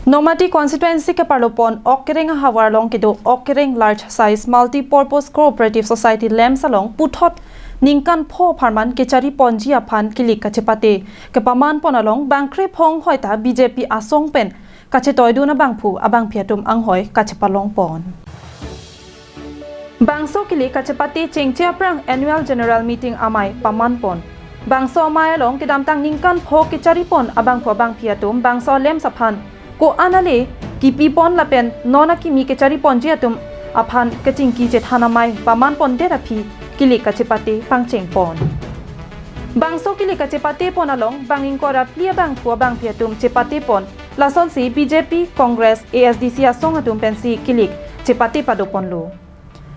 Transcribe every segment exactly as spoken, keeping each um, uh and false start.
Nomati constituency keparlopon Okereng ahavar along kedo Okereng Large Size Multi-Purpose Cooperative Society LAMPS along puthot ningkan pho apharman kechari ponji aphan kilik kachepate kepaman pon along bangkre pho anghoi ta B J P asong pen kachetoidun abangphu abangphi atum anghoi kachepalong pon. Bangso kilik kachepate chengche aphrang Annual General Meeting amei paman pon. Bangso amei along kedamtang ningkan pho kechari pon abangphu abangphi atum bangso LAMPS aphan ko-an ale kipi pon lapen non akimi kechari ponji atum aphan kachingki chethan amei paman pondet aphi kilik kachepate pangcheng pon. Bangso kilik kachepate pon along bang ingkoi ra phli abangphu abangphi atum chepate pon, lasonsi B J P, Congress, A S D C asong atum pensi kilik chepate pado ponlo.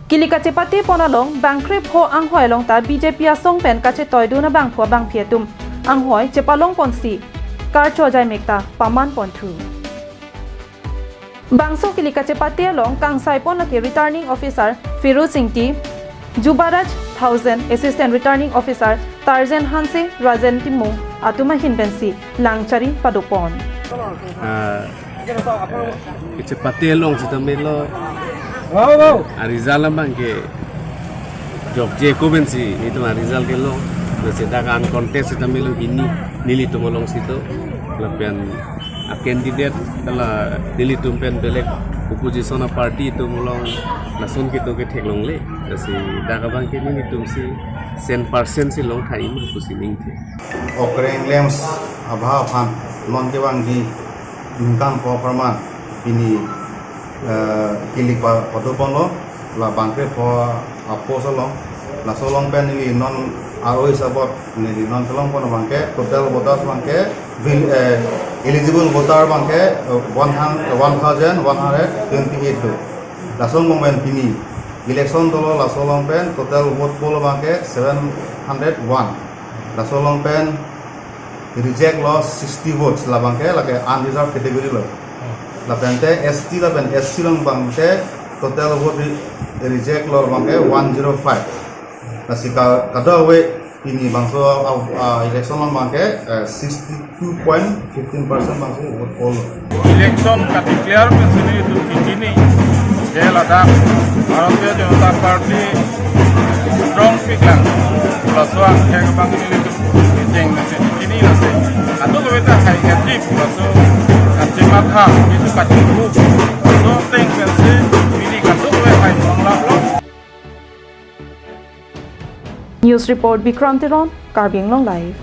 Kilik kachepate pon along bangkre pho anghoi along ta B J P asong pen kachetoidun abangphu abangphi atum anghoi chepalong ponsi karcho ajai mekta paman ponthu. Bangso kilik kachepate along kangsai pon lake Returning Officer Firoz Ingti, Jubaraj Thaosen, Assistant Returning Officer Tarjan Hanse, Rajen Timung atum ahin pensi langchari pado pon. Ah, kachepate along sitame lo. Wow, wow. A result abangke jokje ko pensi, itum a result ke lo. Lasi dak uncontest sitame lo hini, nelitum alongsi do. Lapen a candidate ta la nelitum pen belek opposition a party atum along lason kedo ke theklongle. Lasi dak abangke nelitum si cent percent si long thai ma pusi ningthe. Okereng LAMPS abha aphan non kevangji ningkan pho apharman pini, eh, kilik pa-, pado ponlo, la bangkre pho a-post along, laso along pen neli non aro hisabot neli non kelong pon abangke total voters abangke vil-, eh, eligible voter abangke, eh, one hun-, one thousand one hundred twenty-eight do. Laso along pen pini election dolo, laso along pen total vote poll abangke seven hundred one. Laso along pen reject lo sixty votes, labangke lake unreserved category lo. Lapente S T lapen S C along abangke total vote re-, reject lo abangke one zero five. Lasi ka-, kadokave pini bangso, ah, ah, election along abangke, eh, sixty-two point fifteen percent bangso vote poll lo. Election ka-declare pensi nelitum chini, je ladak Bharatiya Janata Party strong pik lang. Laso angthek abang nelitum kecheng pensi chini lasi kadokave ta hai kachip laso kachimatha, itum kachinghu, laso ateng pensi pini kadokave hai monglaplo. News report Bikram Teron, Karbi Anglong Live.